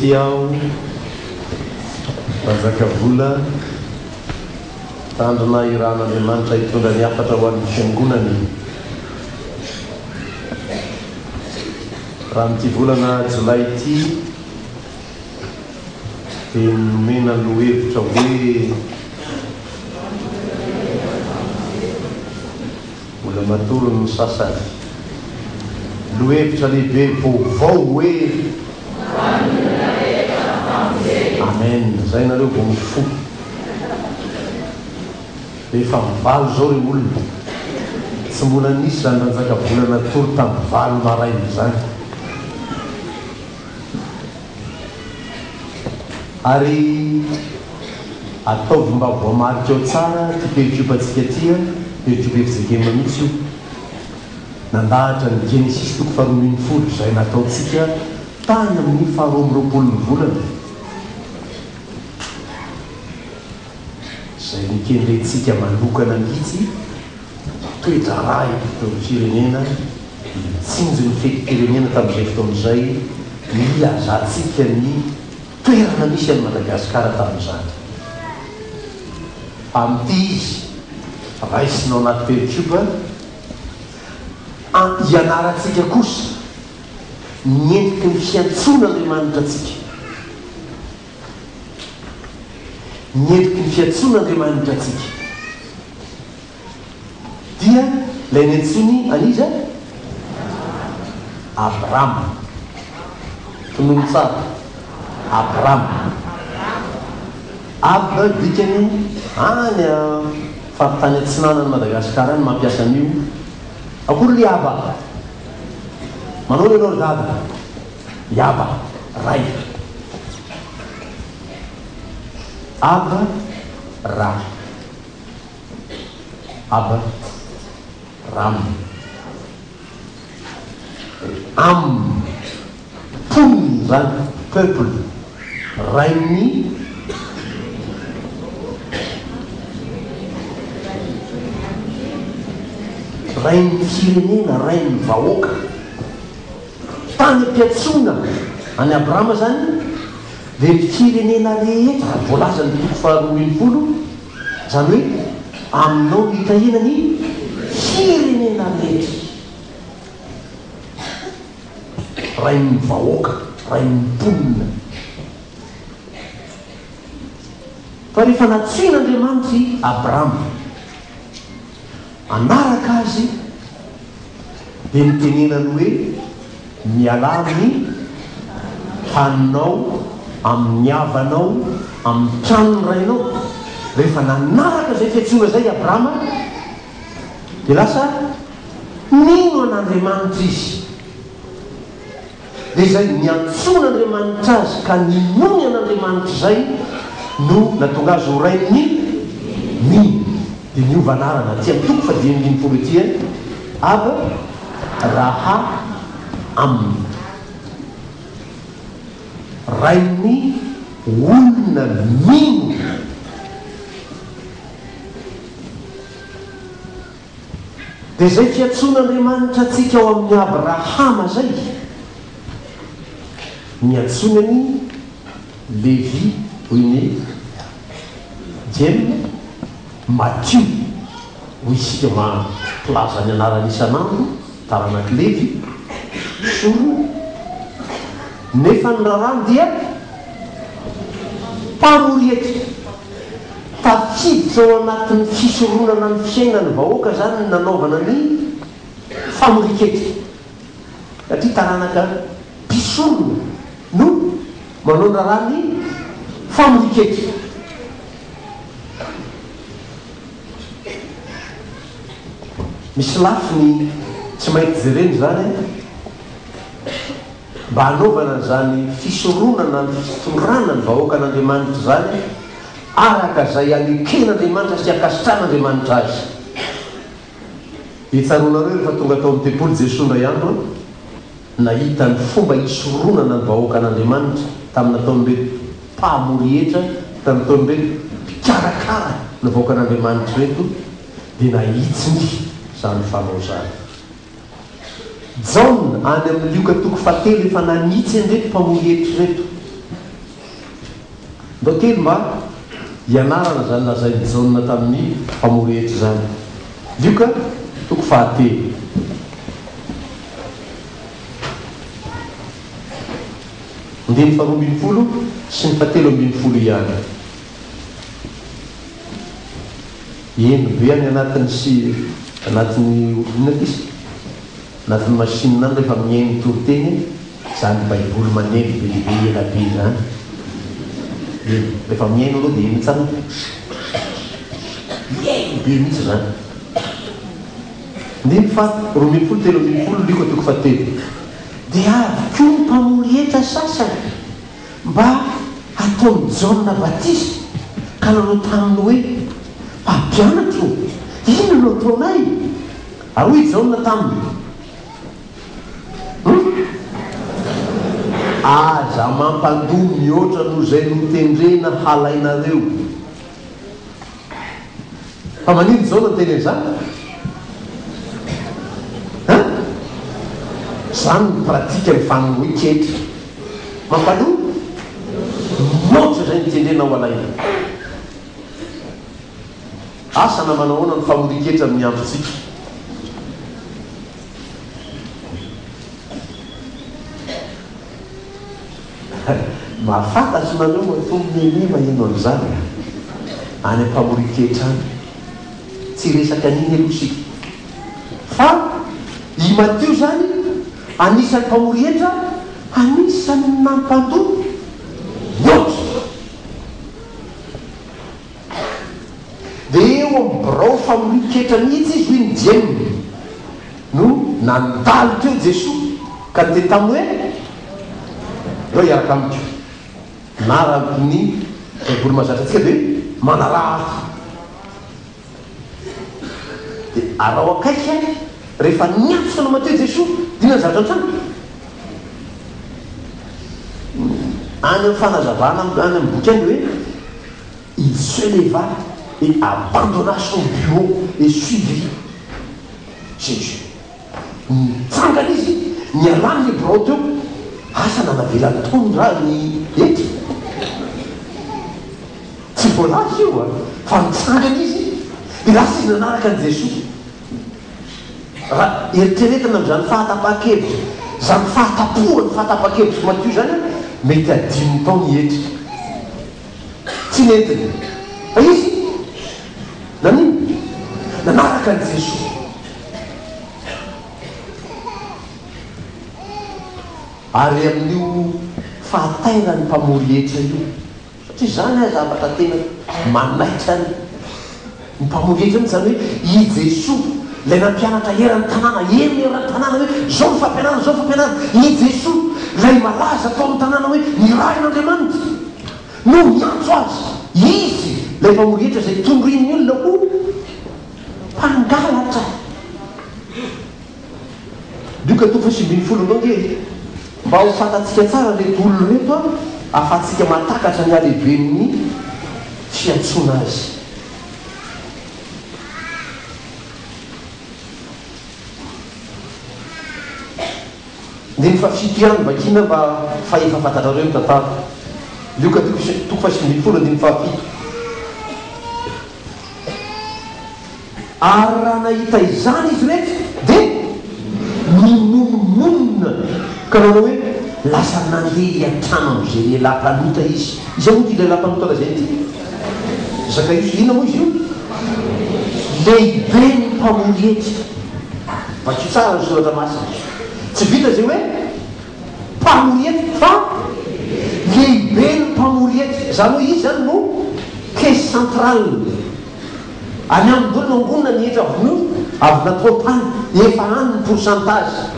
ety aho, Mpanjaka vola, Tanjona irahan'Andriamanitra hitondra ny hafatra ho an'ny Fiangonany. Raha amin'ity volana jolay ity dia nomena lohevitra hoe. Mbola matory ny sasany. Lohevitra lehibe vaovao hoe. Ho an'ny olona rehetra ny famonjena. Amen. Zay nareo vao mifoha. Efa mivalo zao re olona. Tsy mbola nisy zany ranjakabola natory tam valo maraina zany. Ary ataovy mba voamarika ao tsara ity perikopantsika ity an, perikopa fjkm mihitsy io, nandahatra ny Genesisy toko faharoa 12 izay nataontsika tany amin'ny faharoa 22 ny volana, izay nokendrentsika manokana mihitsy toe-draharaha eto amin'ny firenena, nitsinjo ny fetim-pirenena tamin'izay fotoana izay, nilazantsika ny toerana misy an'i Madagasikara tamin'izany. Amin'ity izy, raisina ao anaty perikopa, ianarantsika kosa ny endriky ny fiantsoan'Andriamanitra antsika. Ny endriky ny fiantsoan'Andriamanitra antsika. Dia ilay niantsoany an'iza? Abrama. Tonony tsara. Abrama. Ab dikany any faritany atsinanan'i Madagasikara any mampiasa an'io. Akory ry Aba? Manao ianao ry Dada? Iaba, Ray. Aba, Ra. Aba, Ram. Am, mponina izany, peuple, rain'ny. Rain'ny firenena, rain'ny vahoaka. Tany am-piantsoana an'i Abrahama izany, dia ny firenena rehetra, raha voalazan'ny toko faharoa 12, izany hoe aminao no hitahiana ny firenena rehetra. Rain'ny vahoaka, rain'ny mponina. Fa rehefa nantsoin'Andriamanitra i Abrahama hanaraka azy, dia nitenenany hoe, Mialà amin'ny taninao, amin'ny havanao, amin'ny tranon'ny rainao. Rehefa nanaraka izay fiantsoana izay i Abrahama, dia lasa nino an'Andriamanitra izy. Dia izay niantsoan'Andriamanitra azy ka ninoany an'Andriamanitra izay no nahatonga azy ho rain'ny mino. Dia niova anarana aty amin'ny toko faha 15 ety hoe Ab raha am. Rain'ny olona mino. Dia izay fiantsoan'Andriamanitra antsika ao amin'i Abrahama izay, niantsoany an'i Levy, hoy ny Jemima, Matio, hoy isika mampilaza ny anarany isan'andro, taranak'i Levy, mpisorona, nefa ny raharahany dia mpamory hetra. Tafiditra ao anatin'ny fisoronana ny fiainan'ny vahoaka izany ny nanaovana ny famorian-ketra, satria taranaka mpisorona no manao ny raharahan'ny famorian-ketra. Misy lafiny tsy maintsy jerena izany an! Mba hanaovana an'izany fisoronana ny fitondrana ny vahoakan'Andriamanitra izany araka izay aneken'Andriamanitra sy ankasitrahan'Andriamanitra azy. Dia tsaroanareo rehefa tonga tao amin'ny tempoly Jesoa indray andro, nahita ny fomba hisoronana ny vahoakan'Andriamanitra tamin'ny nataon'ireto mpamory hetra, tamin'ny nataon'ireto mpikarakara ny vahoakan'Andriamanitra ireto, dia nahitsiny izany fanao izany. Jaona, any amin'ny Lioka toko fahatelo efa nanitsy an'ireto mpamory hetra ireto. Ndao kely mba hianarana izany lazain'i Jaona tamin'ny mpamory hetra izany. Lioka toko fahatelo. Andininy faharoa ambin'ny folo sy ny fahatelo ambin'ny folo ihany. Heno be any anatin'ny sy anatin'ny inona ity izy? Anatin'ny machine any rehefa mihaino toriteny izany baiboly maneno be dia be ela be izany. Heno. Rehefa mihaino aloha dia heno tsara hoe heno be mihitsy izany. Andininy faha 12 13 Lioka toko fahatelo. Dia avy koa ny mpamory hetra sasany mba hataon'i Jaona batisa, ka nanao taminy hoe, Mpampianatra ô, inona no ataonay? Ary hoy i Jaona taminy, Hum? Aza mampandoa mihoatra noho izay notendrena halainareo. Fa manino Jaona niteny an'izany? Hein? Izany ny pratique ny fanoroan-ketra. Mampaloa? Mihoatra izay notendrena ho alaina. Asa na manahoana ny famorian-ketra amin'ny androntsika. Mahafantatry nareo matoa Mémé maheno an'izany a! Any am-pamorian-ketra any. Tsy hiresaka an'iny aloha isika. Fa i Matio izany anisan'ny mpamory hetra anisan'ny nampandoa mihoatra. Dia eo amin'ny birao famorian-ketra mihitsy izy hoy ny Jem no nandalo teo Jesoa ka niteny taminy hoe, Ndao hiaraka amiko. Na raha ny Baiboly mahazatra antsika dia hoe manaraha ahy. Dia araho akaiky ahy. Rehefa niantso an'i Matio Jesoa, inona ny zavatra nitranga? Any amin'ny fanazavana any amin'ny boky any dia hoe Il se leva et abandonna son bureau et suivit Jésus. Nitsangana izy, nialany ny birao teo, asa na navelany tao ny ra ny hetra. Tsy voalaza io an, fa nitsangana izy, dia lasa izy nanaraka an'i Jesoa. Raha eritreretina amin'izany fahatapahan-kevitra, izany fahatapohan'ny fahatapahan-kevitr'i Matio izany an, mety hadinony tao ny hetra. Tsy nentiny. Fa izy naninona? Nanaraka an'i Jesoa. Ary amin'io fahatairan'ny mpamory hetra io, satria izany an zavatra tena manaitra ny mpamory hetra mihitsy, izany hoe i Jesoa ilay nampianatra eran'ny tanàna, heno eran'ny tanàna hoe izao ny fampianarana, izao ny fampianarana, i Jesoa ilay malaza tao amin'ny tanàna hoe nirahin'Andriamanitra. No miantso azy. Izy ilay mpamory hetra izay tondroin'ny olona ho mpangalatra. Lioka toko faha-19 Andao ange e! Mba ho fantatsika tsara ireto olona ireto an, ahafahantsika mahatakatra ny halehiben'ny fiantsoana azy. Andininy fahafito ihany vakiana mba fa efa fantatrareo ny tantara. Lioka toko faha-19 andininy fahafito. Ary raha nahita izany izy rehetra dia nimonomonona ka nanao hoe, Lasa nandeha hiantrano amin'izay lehilahy mpanota izy. Iza moa ity lehilahy mpanota lazainy ity? Zakaiosy. Inona moa izy io? Lehiben'ny mpamory hetra. Vakio tsara ny soratra masina. Tsy vita izay hoe mpamory hetra fa lehiben'ny mpamory hetra. Izany hoe izy izany no caisse centrale. Any aminy daholo no angonina ny hetra avy no avy natao tany. Efa any ny pourcentage.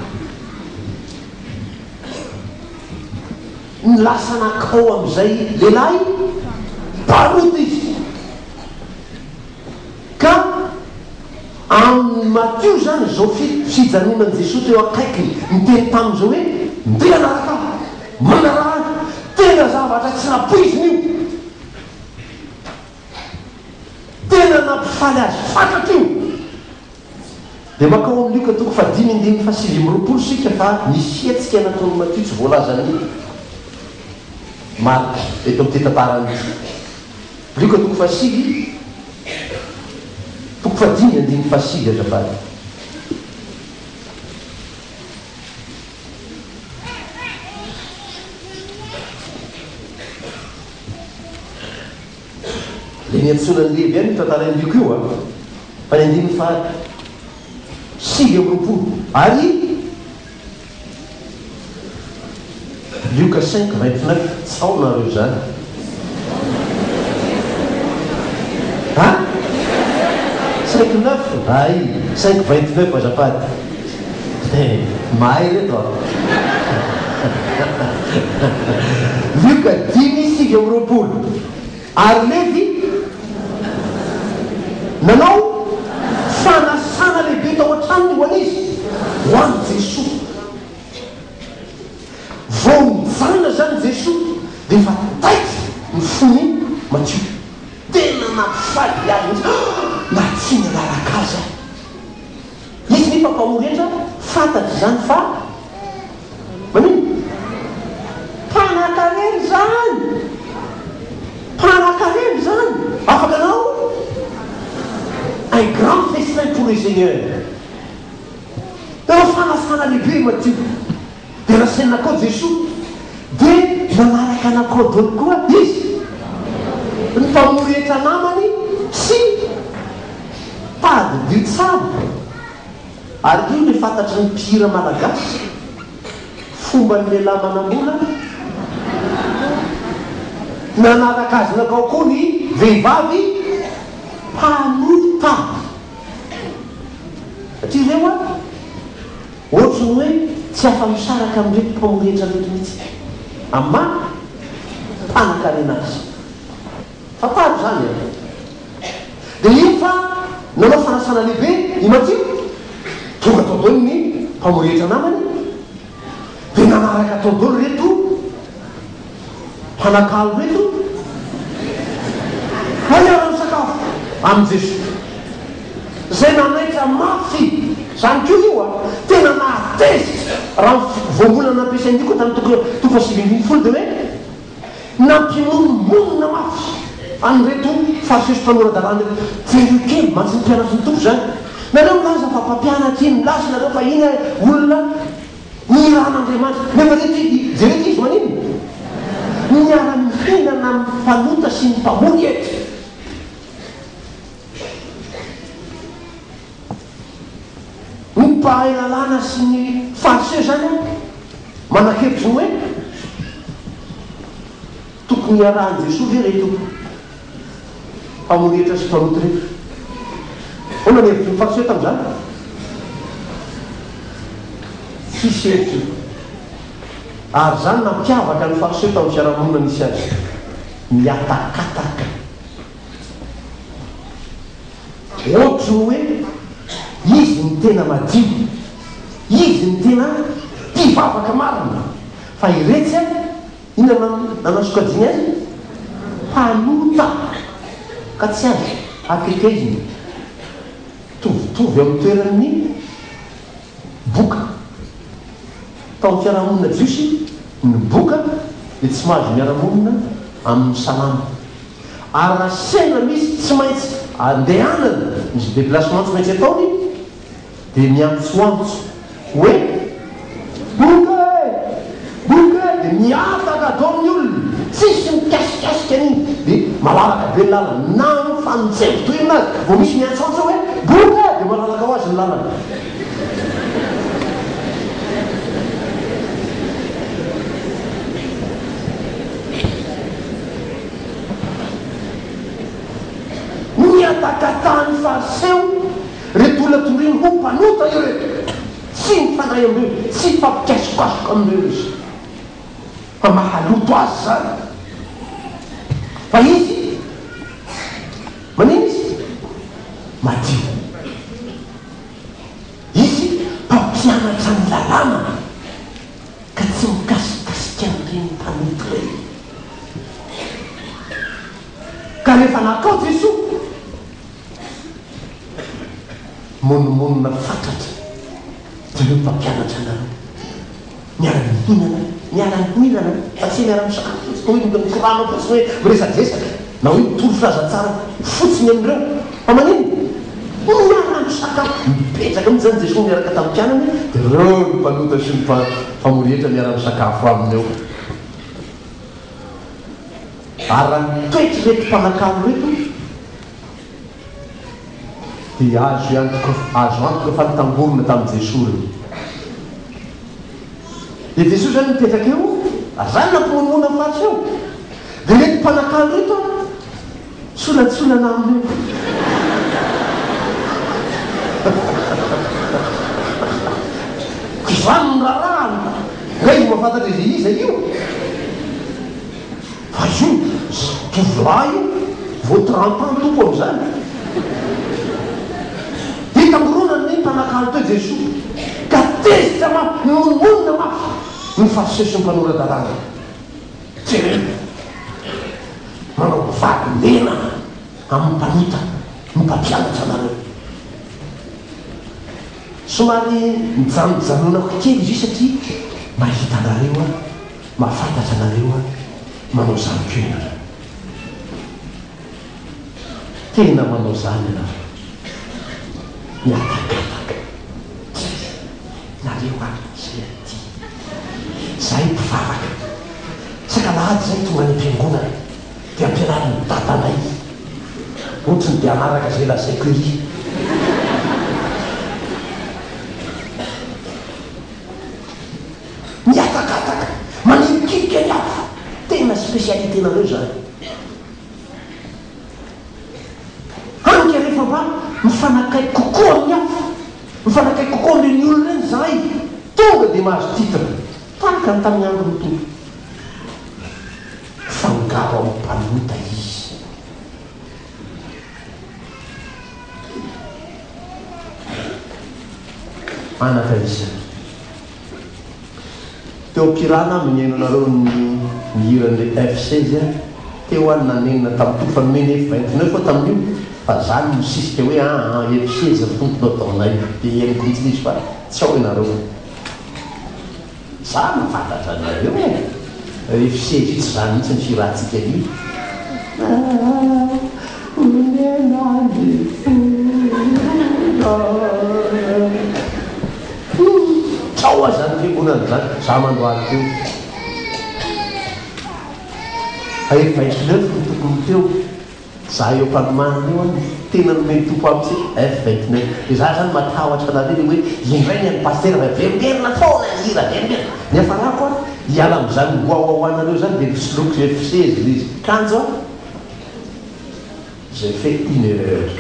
Ny lasa nankao amin'izay lehilahy mpanota izy. Ka amin'i Matio izany izao fijanonan'i Jesoa teo akaikiny niteny taminy izao hoe, Ndeha hanaraka Ahy, manaraha Ahy, tena zavatra tsy nampoiziny io. Tena nampifaly azy fatratra io. Dia mankao amin'ny Lioka toko fahadimy andininy fahasivy amby roapolo isika fa nisy fihetsika nataon'i Matio tsy voalazan'i. Marka eto amin'ity tantarany ity. Lioka toko fahasivy, toko fahadimy andininy fahasivy azafady. Ilay niantsoana an'i Levy ihany io tantarain'i Lioka io an! Fa ny andininy faha 29 ary Lioka cinq 29 tsy ao nareo izany an! Cinq neuf hay cinq 29 azafady mahay reto an! Lioka 25. Ary Levy nanao fanasana lehibe tao an-tranony ho an'iza? Ho an'i Jesoa. Vao nijanona izany Jesoa dia efa taitra ny fon'i Matio. Tena nampifaly azy mihitsy, ah! Na tsy nanaraka azy aho. Izy nefa mpamory hetra, fantatra izany fa maninona? Mpanan-karena izany! Mpanan-karena izany! Afaka anao un grand festin pour le Seigneur. Nanao fanasana lehibe i Matio, dia nasainy nankao Jesoa, dia nanaraka nankao daholo koa izy, ny mpamory hetra namany sy Tadidio tsara ary io le fantatry ny mpihira malagasy, fomban'ny lehilahy manambola, nanaraka azy nankao koa ny vehivavy mpanota. Satria ireo an, ohatry ny hoe tsy afa-misaraka amin'ireto mpamoretra ireto mihitsy, amin'ny maha mpanan-karena azy. Fantaro izany e! Dia iny fa nanao fanasana lehibe i Matio, tonga tao daholo ny mpamorehitra namany, dia nanaraka tao daholo ireto mpanakalo ireto, fa hiara-misakafo amin'i Jesoa. Izay nanaitra mafy, izany koa io an, tena nahatezitra, raha ny voambolana nampiasain'i Lioka tamin'ny toko toko faha-19 dia hoe, Nampimonomonona mafy an'ireto Fariseo sy mpanora-dalàna ireto. Jereo kely mantsy ny mpianatry ny Tompo izany. Nareo milaza fa mpampianatra iny, milaza nareo fa iny olona nirahan'Andriamanitra. Nefa reto i, jereo ity izy maninona? Miara-mihinana amin'ny mpanota sy ny mpamory eto. Ny mpahay lalàna sy ny Fariseo izany an, manan-kevitry ny hoe, Tokony hiarahan'i Jesoa ve ireto mpamory hetra sy mpanota ireto? Ahoana ny hevitry ny Fariseo tamin'izany? Tsisy hevitra io. Ary izany nampiavaka ny Fariseo tamin'ny fiarahamonina nisy azy. Mihatakataka. Ohatry ny hoe izy no tena madio, izy no tena mpivavaka marina, fa iretsy an, inona no nanasokajiany azy? Mpanota, ka tsy azo akekezina. Mitovitovy amin'ny toeran'ny boka. Tao amin'ny fiarahamonina jiosy, ny boka dia tsy mahazo miara-monina amin'ny salama. Ary raha sendra misy tsy maintsy andehanana, misy déplacement tsy maintsy ataony, dia miantsoantso hoe, Boka e! Boka e! Dia mihataka daholo ny olona, tsisy mikasikasika an'iny, dia malalaka be ny lalana, na mifanjevo toy inona aza, vao misy miantsoantso hoe, Boka e! Dia malalaka ho azy ny lalana. Nihatakatahan'ny Fariseo ireto olona toriny ho mpanota ireto. Tsy mifandray amin'ireo, tsy mifampikasokasoka amin'ireo izy. Fa mahaloto azy izany. Fa izy, manina izy? Madio. Izy mpampianatra ny lalàna. Ka tsy mikasikasika an'ireny mpanota ireny. Ka rehefa nankao Jesoa, monomonona fatratra ireo mpampianatra anareo. Miara-mihinana, miara-mihinana, fa tsy hoe miara-misakafo fotsiny, hoe mikorana fotsiny, hoe miresadresaka, na hoe mitory filazantsara fotsiny amin'ireo. Fa maninona? Miara-misakafo. Mipetraka mihitsy izany Jesoa miaraka tamin'ny mpianany, dia ireo ny mpanota sy ny mpamory hetra miara-misakafo aminy eo. Ary raha ny toetr'ireto mpanakalo ireto, dia azo antoka azo antoka fa nitangorona tamin'i Jesoa ireo. Dia Jesoa izany mipetraka eo, ary izany nampimonomonona ny Fariseo. Dia ireto mpanakalo ireto an, solatsolana aminy eo. Izany no raharahany. Nga izy mahafantatra izay iza io? Fa io tovolahy io vao 30 ans tompo amin'izany. Dia tangoronany ny mpanakalo teo Jesoa ka tezitra mafy, nimonomonona mafy ny fariseo sy ny mpanora-dalàna. Jereo, manao vary mena amin'ny mpanota ny mpampianatra anareo. Somary nijanojanonako kely izy io satria mahita anareo aho. Mahafantatra anareo aho, manao izany koa ianareo. Tena manao izany ianareo. Mihatakataka kely nareo any izay aty. Izahay mpivavaka. Isak'alahady izahay tonga any am-piangonana dia ampianarin'ny dadanay. Ohatry ny dia hanaraka izay lazaiko ery. Mihatakataka, manilikilika ny hafa, tena spécialité-nareo izany. Hany ka rehefa mba mifanakaiky kokoa amin'ny hafa, mifanakaiky kokoa amin'ireny olona ireny izahay, tonga dia mahazo titre, tahaka ny tamin'ny andron'ny Tompo. Mifangaro amin'ny mpanota izy. Anaka isany. Teo am-pirana aho no nihaino anareo ny hiran'ilay F16 a! Teo aho no nanenina tamin'ny Tompo fa nomeny F29 aho tamin'io fa za no nisisika hoe aa F16 ry Tompo no ataonay dia henoko mihitsy ilay izy fa tsy ao ianareo. Za mahafantatra anareo e! F16 io tsy zany mihitsy ny fihirantsika an'io. Onena ny fonao. Tao aza ny fiangonana zany, za mandroany teo. Fa efa F9 no tokony ho teo. Za eo am-panomanana eo an, tena nomen'ny Tompo ahy mihitsy hoe F29. Dia za zany matahotra anareo le hoe indray ny an'i Pasitera fa averimberina foana ny hira, averimberina. Ny hafarako an, hiala amin'izany wawawanareo zany dia nisoloiko F16 le izy. Kanjo an, j'ai fait une erreur.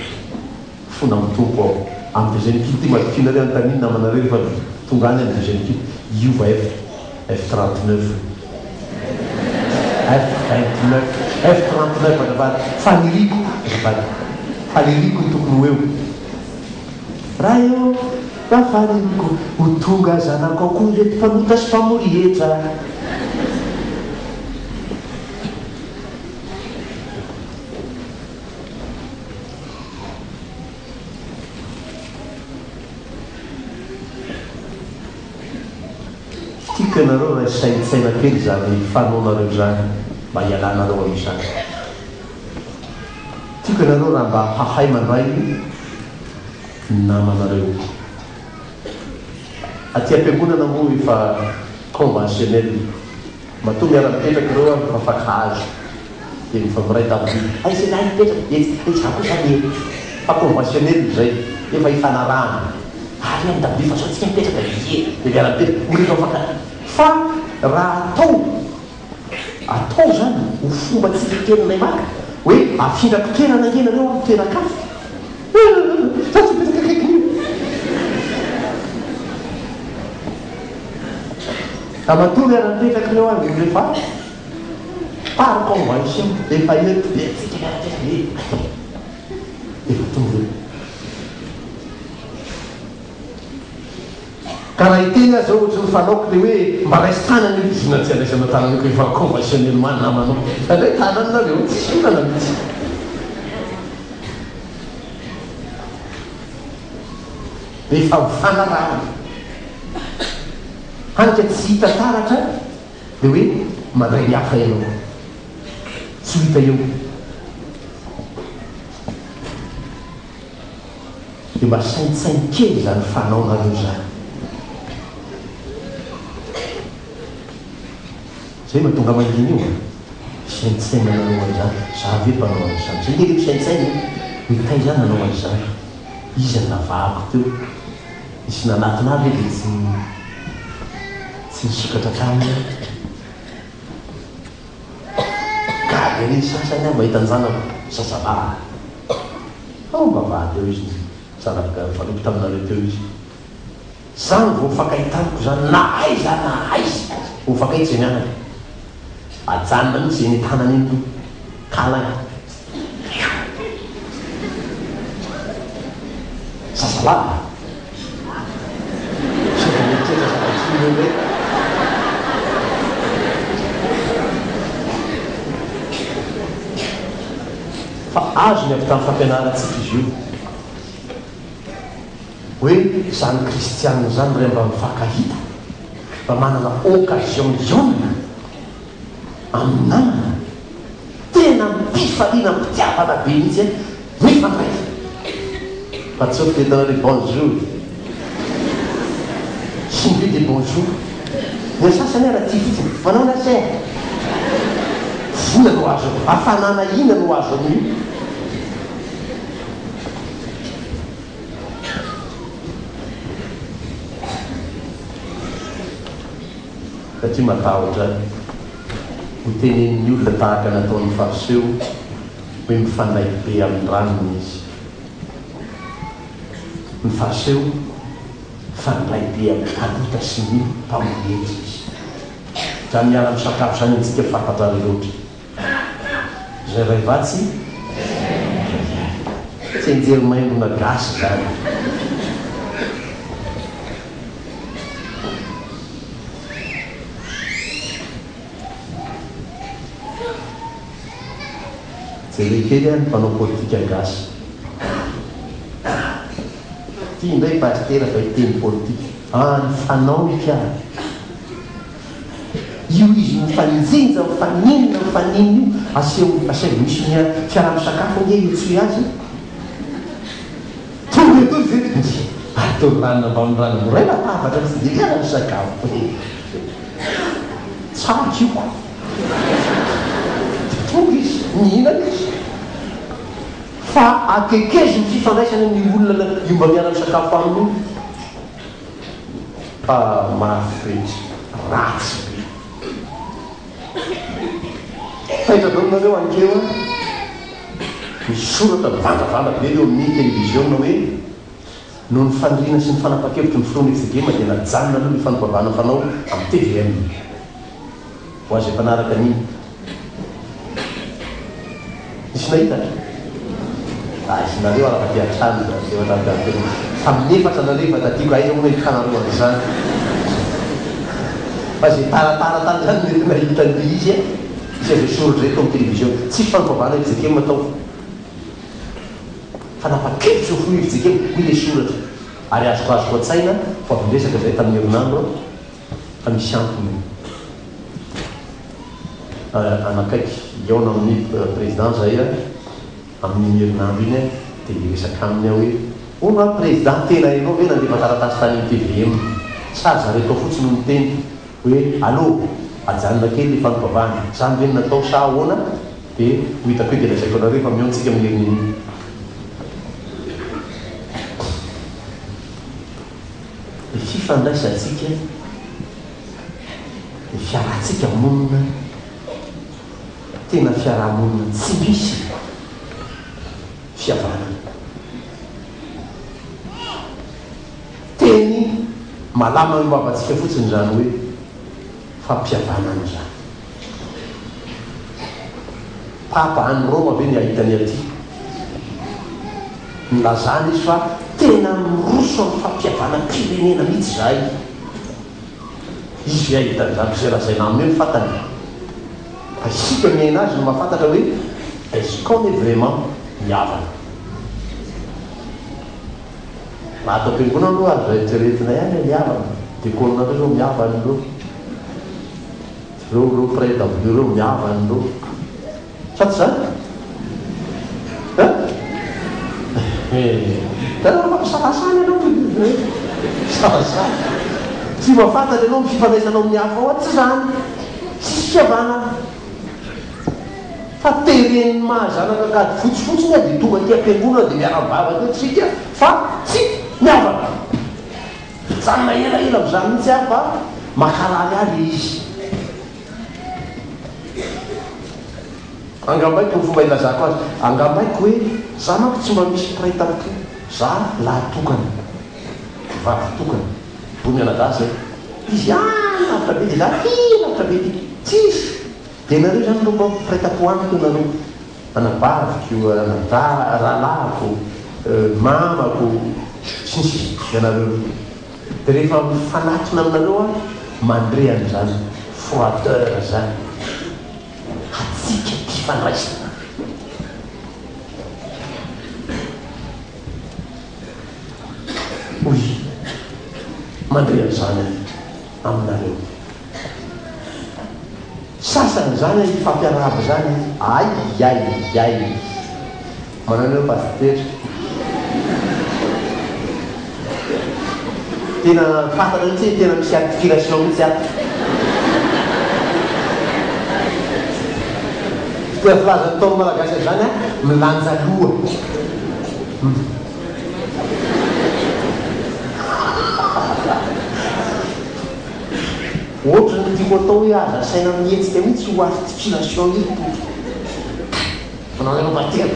Fona amin'ny Tompo aho. Amin'ny deuxième culte ity matokia nareo anontaniany namanareo rehefa tonga any amin'ny deuxième culte hiova F F 39 F 29 F 39 azafady faniriako azafady faniriako ny tokony ho eo Ray ô mba faniriako ho tonga zanakao koa ireto mpanota sy mpamory hetra. Tiako ianareo raha hisaintsaina kely izany fanaonareo izany mba hialanareo amin'izany. Tiako ianareo raha mba hahay mandray ny namanareo. Aty am-piangonana moa efa conventionnel. Matoa miara-mipetraka ireo ary mifankahazo dia mifampiray tamboho. Aiza ialahy mipetraka? Etsy. Etsy za koa zany e! Fa conventionnel izay, efa ifanarahana. Ary amin'ny dabilio fa zao tsika mipetraka ie! Dia miara-mipetraka, olona efa mifankatia. Fa raha atao, atao zany ho fomba tsy eken'ilay maka hoe afindrako toerana ange nareo amin'ny toeran-kafa. Za tsy mipetraka akaikin'io. Ramatoa miara-mipetraka ireo ary olona efa par convention efa eto dia tsika miara-mipetraka e! Efa tonga eo. Ka raha hiteny aho zao ohatry ny fanaoko le hoe mba raiso tanana io, inona tsy andraisana tanana io ka efa conventionnellement namanao. Andray tanana nareo, tsisy olana mihitsy. Efa mifanarahana. Hany ka tsy hita taratra le hoe mandray ny hafa ianao. Tsy ho hita eo. Dia mba saintsaino kely izany fanaonareo izany. Zay mahatonga mangina io an! Fisaintsainanareo an'izany, za ve mpanao an'izany? Zay nge le misaintsaina e! Hoe taiza aho nanao an'izany? Iza no navahako teo? Nisy nanatona ahy ve dia tsy tsy nisokatra taminy aho? Gaga ery ny sasany aho mahita an-janako zazalahy. Ao am-bavahady ao izy nizara valopy taminareo teo izy. Zany vao mifankahita amiko zany na aiza na aiza vao mifankahita izay mianaka. Ajanona mihitsy izay eny tanana eny aloha. Câlin. Io. Zazalahy. Sao dia mieritreritra zavatra io indray. Fa azony avy tamin'ny fampianarantsika izy io. Hoe izany kristianina izany re mba mifankahita, mba manana occasion hihaonana amin'ny namana, tena am-pifaliana am-pitiavana be mihitsy an, mifandray. Fa tsy hoe fitenenana hoe bonjour, tsy ny hoe dia bonjour. Ny an'ny sasany ara tia fotsiny, manaona cher? Vola no azo, hafanana inona no azo amin'io? Satria matahotra ho tenenin'ny olona tahaka nataon'ny Fariseo hoe mifandray be amin'ny ranony izy. Ny Fariseo mifandray be amin'ny mpanota sy ny mpamory hetra izy. Izany miara-misakafo izany amintsika fantatrareo loatra. Izay ray vatsy ray ihany. Tsianjery maimbona gasy zany. Jereo kely any mpanao politika gasy. Ty indray pasitera fa hiteny politika. Ah ny fanaony ka. Io izy mifaninjinja, mifaninona, mifaninona io, aseho, asaivo misy ny fiaraha-misakafo ange io tsy azy e! Tonga eto izy eto dia ataony ranona ambany rano miray latabatra mihitsy dia miara-misakafo e! Tsara io ko! Dia tonga izy, mihinana izy. Fa akekezo ny fifandraisany amin'io olona io mba miara-misakafo aminy io. Fa mafy be, ratsy be. Taitra daholo nareo ankeo a! Misy soratra mivandravandra be eo amin'ny televiziona hoe Noho ny faniriana sy ny fanapan-kevitry ny filoha Neftegema dia najanona aloha ny fampivavahana fanao amin'ny tvm. Ho azy efa naharaka an'iny. Nisy nahita? Aiza nareo ary aty an-trano izany efa tamin'ny andro teo. Tamin'ny efatra nareo efa taty ko aiza moa no ahitanareo an'izany. Fa izay taratara tany izany mety nahita an'ilay izy e. Izay izay soratra izay tao amin'ny télévision. Tsisy fampivavahana fjkm tao. Fa napa-kevitra io filoha fjkm hoy ilay soratra. Ary azoko azoko an-tsaina vao avy niresaka izay tamin'ny herinandro aho fa misy antony io. Hanakaiky hihaona amin'ny président zahay amin'iny herinandro iny dia hiresaka aminy aho hoe hono aho président tena ianao ve nandefa taratasy tany amin'ny tvm sa zareo tao fotsiny no niteny hoe allo ajanona kely le fampivavahana zany ve no natao sa ahoana dia ho hitako eo dia lazaiko anareo fa mihaona tsika amin'ny herin'iny Ny fifandraisantsika Ny fiarahantsika monina, tena fiaraha-monina tsy misy fihavanana. Teny malama eo am-bavantsika fotsiny izany hoe fampihavanana izany. Papa any Roma ve ny hahita ny aty? Nilazana izy fa tena miroso amin'ny fampihavanam-pirenena mihitsy izahay. Izy ve hahita an'izany? Izay lazaina aminy eo no fantany. Fa isika miaina azy no mahafantatra hoe est-ce qu'on est vraiment mihavana? Raha ato am-piangonana aloha azo eritreretina ihany hoe mihavana. Diakona reo zao mihavana ireo. Reo reo mpiray dabilio reo mihavana ireo. Sa tsy zany? Hein? Hitanareo fa misalasala ianao Misalasala. Tsy mba fantatra ianao ny fifandraisanao amin'ny hafa ao an, tsy zany. Tsisy fihavanana. Fa teren'ny maha zanaka ankady fotsy fotsiny aho dia tonga aty am-piangonana dia miara-mivavaka eto isika fa tsy mihavana. Mijanona elaela amin'izany mihitsy aho fa mankarary ahy ilay izy. Angambaiko ny fomba ilazako azy. Angambaiko hoe za manko tsy mba misy mpiray tampo. Za lahy tokana. Vavy tokana. Roa mianadahy zay. Izy any lavitra be dia za aty lavitra be aty. Tsisy. Dia nareo izany aloha mba mpiray tampo amiko nareo. Anabaviko, anadahy, rahalahiko, mamako, sy ny sisa Ianareo ireo. Dia rehefa mifanatona aminareo aho, mandre an'izany froideur izany. Hatsiaka mpifandraisana. Hoy mandre an'izany aho aminareo. Sasany zany hifampiarahaba zany ay ay ay. Manao anareo pasitera. Tena fantatra mihitsy hoe tena misy articulation mihitsy ato. Tena filazan'ny Ntaolo malagasy an'izany an, milanja loha. Ohatry ny tiako atao hoe aza asaina mihetsika mihitsy io articulation io ry Tojo. Manao anareo batera.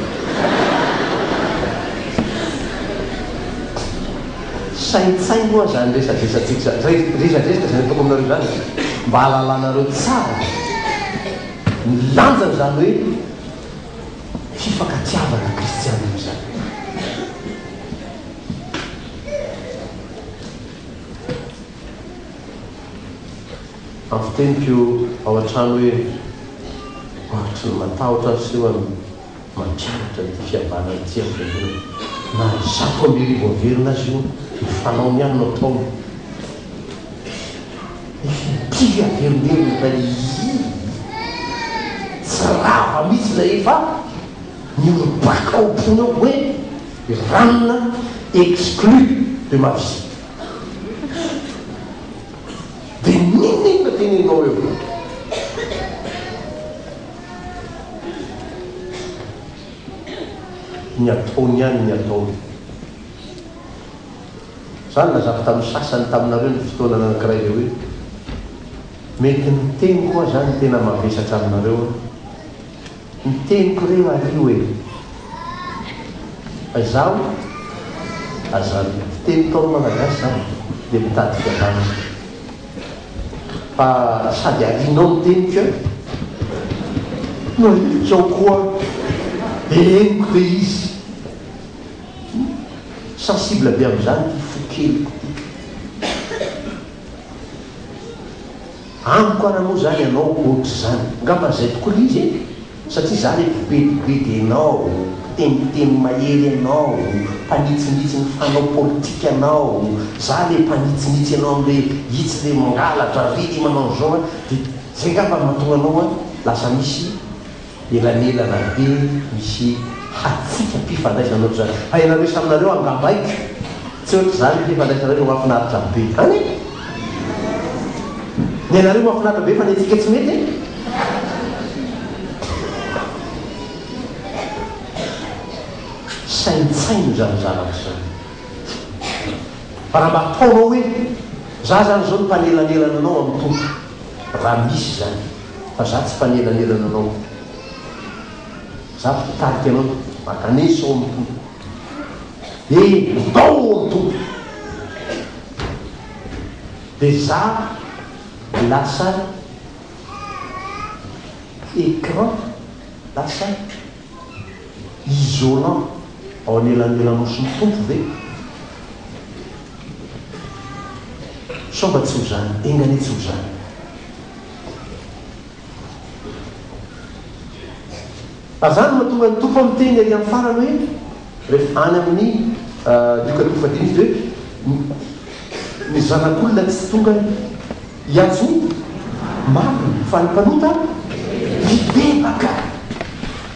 Saintsaino hoa zany resadresatsika zany, resadresaka zany ataoko aminareo zany mba hahalalanareo tsara ny lanjan'izany hoe fifankatiavana kristianina izany. Ampiteniko ao an-trano hoe ohatry ny matahotra aho seho an mampianatra ity fihavanana ity amin'ny fiangonana. Na 1100 averina aza io, ny fanaony ihany no ataony. Nefa impiry averimberina ilay ii. Tsy rava mihitsy ilay efa niorim-paka ao am-pony ao hoe ranona exclu de ma vie. Dia n'inon'inona teneninao eo. Ny ataony ihany ny ataony. Za nilazako tamin'ny sasany taminareo ny fotoana anankiray izay hoe, mety ny teniko aza no tena mavesatra aminareo an. Ny teniko re ario e! Fa izaho aza fiteny ntaolo malagasy zany dia mitady fihavanana. Fa sady arianao ny teniko an, no ahilikao koa dia henoko dia izy. Sensible be amin'izany ity fo keliko ity. Amiko ara moa zany ianao ohatr'izany, angamba zay tokoa le izy e! Satria za le mpibedibedy anao, mpiteniteny mahery anao, mpanitsinitsy ny fanao politikanao, za le mpanitsinitsy anao amle itsy le mangalatra ry le manao an'izao an, de zay angamba no mahatonga anao an lasa misy Elanelana be misy hatsiaka mpifandraisana ohatr'izany. Fa ianareo samy nareo angambaiko tsy ohatr'izany ny fifandraisanareo fa mahafinaritra be an e! Ny anareo mahafinaritra be fa ny antsika tsy mety e! Saintsaino izany zavatra izany. Fa raha mba ataonao hoe, za zany izao no mpanelanelana anao amin'ny Tompo, raha misy izany. Fa za tsy mpanelanelana anao. Za mpitarika anao mankanesa ao amin'ny Tompo. E, ndao ao amin'ny Tompo. Dia za lasa écran, lasa isolant ao anelanelanao sy ny Tompo ve? Sao mba tsy ho zany, enga anie tsy ho zany. Ary izany no mahatonga ny Tompo miteny ery amin'ny farany hoe, rehefa any amin'ny Lioka toko fahadimy izy dia hoe, Ny Zanak'olona tsy tonga hiantso ny marina, fa ny mpanota hibebaka.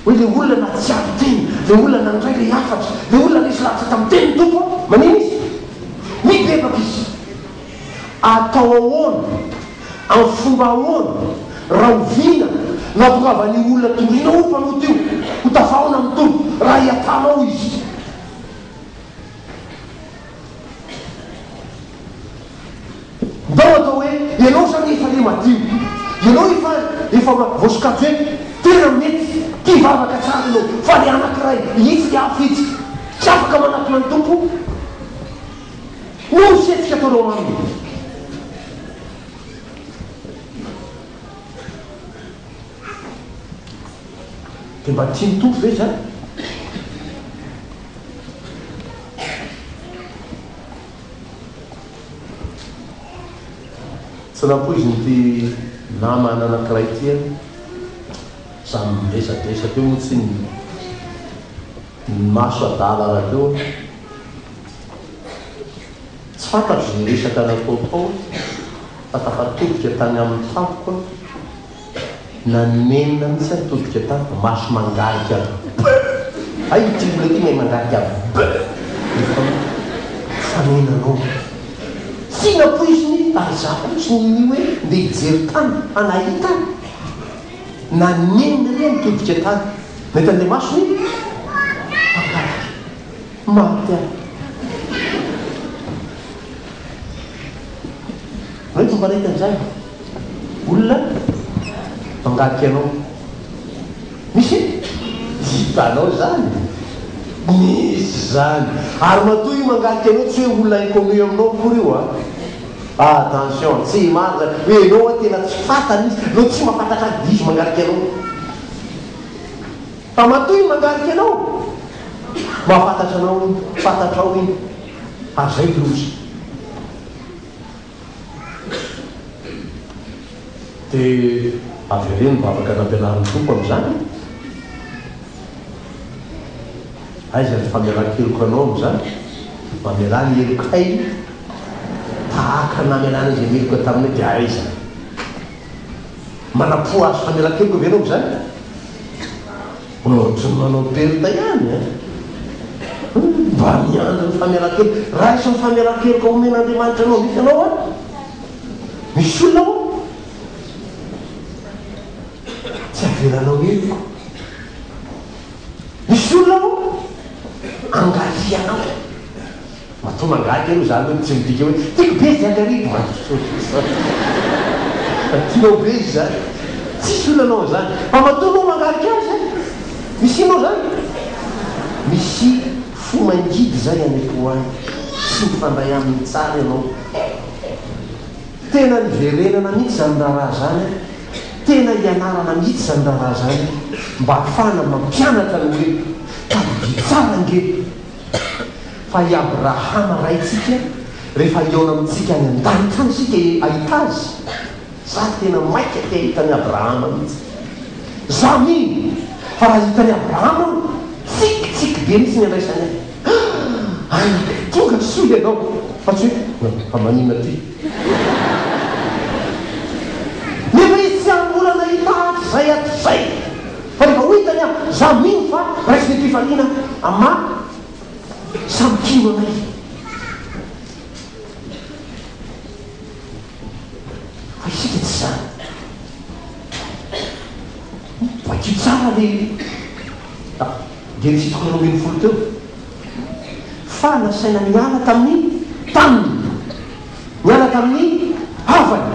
Hoe ilay olona nahatsiaro tena, ilay olona nandray ilay hafatra, ilay olona resy lahatra tamin'ny tenin'ny Tompo, manina izy? Mibebaka izy. Atao ahoana, amin'ny fomba ahoana, rahoviana no hahatongavan'io olona toriana ho mpanota io ho tafahaona amin'ny Tompo, raha hiatanao izy? Ndao atao hoe ianao izany efa le madio, ianao efa efa voasokajy hoe tena mety, tia vavaka tsara ianao, fa le anakiray itsy le hafa itsy tsy afaka manatona ny Tompo noho ny fihetsika ataonao aminy. Dia mba tian'ny Tompo ve izany? Tsy nampoiziny ity namana anankiray ity an! Samy miresadresaka eo moa tsy ny maso adala rahateo an! Tsy fantatro izay resaka natao tao fa tafatodika tany aminy tampoka aho. Nanenina mihitsy aho nitodika tany fa maso mangarika be! Hay ity olona ity mahay mangarika be! Efa mifanena anao. Tsy nampoiziny ary izaho koa tsy ninia hoe ndeha hijery tany fa nahita aho. Nanenina ery aho nitodika tany. Nahita an'ilay masony mangarika. Maty aho. Nareo tsy mba nahita an'izany? Olona mangarika anao. Misy? Hitanao izany? Misy izany. Ary matoa io mangarika anao tsy hoe olona inconnu aminao akory io an. Attention, tsy marina hoe ianao an tena tsy fantany izy, ianao tsy mahafantatra azy dia izy mangarika anao. Fa matoa io mangarika anao, mahafantatra anao iny, fantatrao iny, ary izay ny loza. Dia avereno ny vavaka nampianarin'ny Tompo amin'izany. Aiza ny famelan-keloka anao amin'izany? Mamelà ny helokay tahaka ny namelana izay meloka taminay dia aiza? Manam-po hahazo famelan-keloka ve ianao amin'izany? Ohatry ny manao perte ihany an! Mba miandry ny famelan-keloka. Raiso ny famelan-keloka omen'Andriamanitra anao mihitsy ianao an! Misy olona ho'a tsy avelanao heloka. Misy olona ho'a angalianao. Matoa mangaly aloha izany hoe tsy midika hoe tiako be izy angaliako mandroso tianao be izy izany tsisy olona anao an'izany fa matoa anao mangalika azy an misy inona ao izany misy fo mangidy izay any am-po any tsy mifandray aminy tsara ianao tena niverenana mihitsy izany raharaha izany an tena ianarana mihitsy izany raharaha izany mba hahafahana mampianatra ny hoe tadidio tsara ange Fa i Abrahama raintsika, rehefa hihaona amintsika any an-danitra any isika hahita azy, za tena maika te hahita an'i Abrahama mihitsy. Za mino fa raha hahita an'i Abrahama aho, tsikitsiky be mihitsy ny handraisany ahy. Anaka, tonga soa ianao! Fa tsy hoe, fa maninona aty? Nefa izy tsy ary mbola nahita ahy hatrizay hatrizay. Fa rehefa ho hitany aho, za mino fa raisiny am-pifaliana amin'ny maha samy mpino anay. Fa isika tsy izany. Vakio tsara le Genesy toko 12 teo. Fa nasaina niala tamin'ny taniny, niala tamin'ny havany,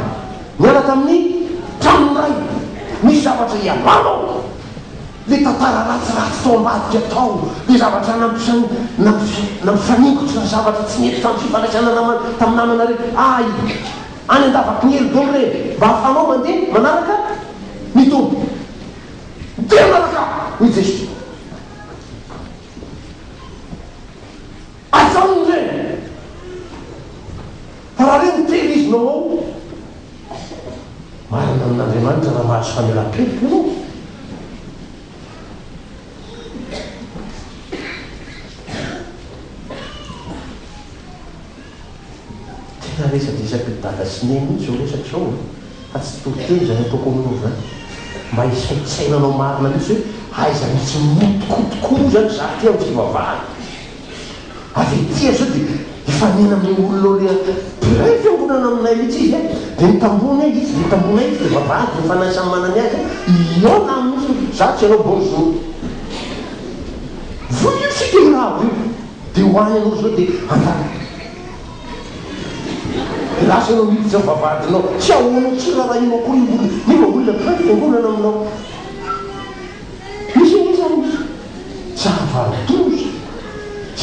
niala tamin'ny tranon'ny rainy. Misy zavatra ialanao. Le tantara ratsiratsy tao ambadika tao, le zavatra nampifaningotra ny zavatra tsy nety tamin'ny fifandraisana namana tamin'ny namana reny, ay! Any an-davaky ny helo daholo reny, mba ahafahanao mandeha manaraka ny Tompo. Ndeha manaraka Ahy, hoy Jesoa. Ajanony ireny! Fa raha reny tehirizinao ao, marina amin'Andriamanitra raha mahazo famelan-keloka ianao. Tena resadresak'i dada sy neny mihitsy izao resaka izao an! Fa tsy toriteny izany ataoko aminao izany. Mba hisaintsainanao marina mihitsy hoe aiza mihitsy mihotikotokoa moa izany izaho ity amin'ny fivavahana. Avy ety aho izao dia hifanena amin'io olona ao ilay mpiray fiangonana aminay mihitsy izy an! Dia mitambona izy, dia mitambona izy, dia vavahady ny fanahy samy manana ny azy an! Hihaona aminy mihitsy izaho tsy hanao bonjour. Voa io isika io raha avy io. Dia ho any ianao izao dia handalo. Dia lasa ianao miditra ny vavahadinao. Tsy ahoanao, tsy rarahianao akory io olona io, nefa olona mpiray fiangonana aminao. Misy anie izany misy. Zava-doza.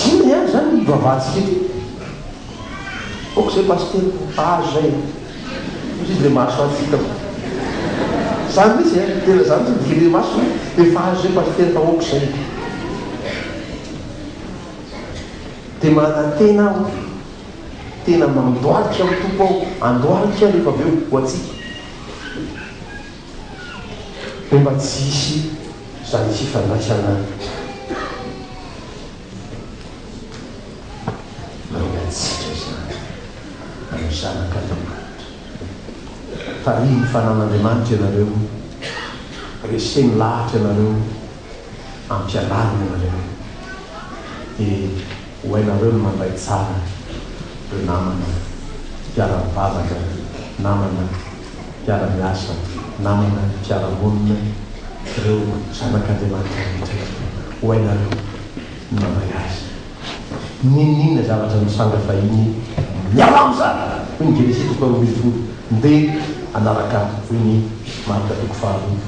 Inona ihany izany ny hivavahantsika ety? Ok izay pasitera, azo izay e. Hoy izy ilay maso azy tsy hitako. Izany mihitsy e, tena izany mihitsy ny dikan'ilay maso hoe efa azo izay pasitera fa ok izay. Dia manantena aho, tena mandohalika amin'ny Tompo aho, andohalika rehefa avy eo ho antsika, hoe mba tsy hisy izany fifandraisana mangatsiaka izany amin'ny zanak'Andriamanitra. Tarihin'ny fanan'Andriamanitra ianareo, reseny lahatra ianareo. ampianarina ianareo dia ho hainareo ny mandray tsara ireo namana mpiara-mivavaka, namana mpiara-miasa, namana mpiara-monina, ireo zanak'Andriamanitra rehetra ireo. Ho hainareo ny mandray azy. N'inon'inona zavatra nitranga fahiny, mialà amin'izany! Hoy ny Genesy toko faharoambinifolo. Ndeha hanaraka, hoy ny Marka toko faharoa.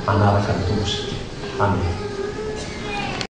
Hanaraka ny Tompo isika. Amena.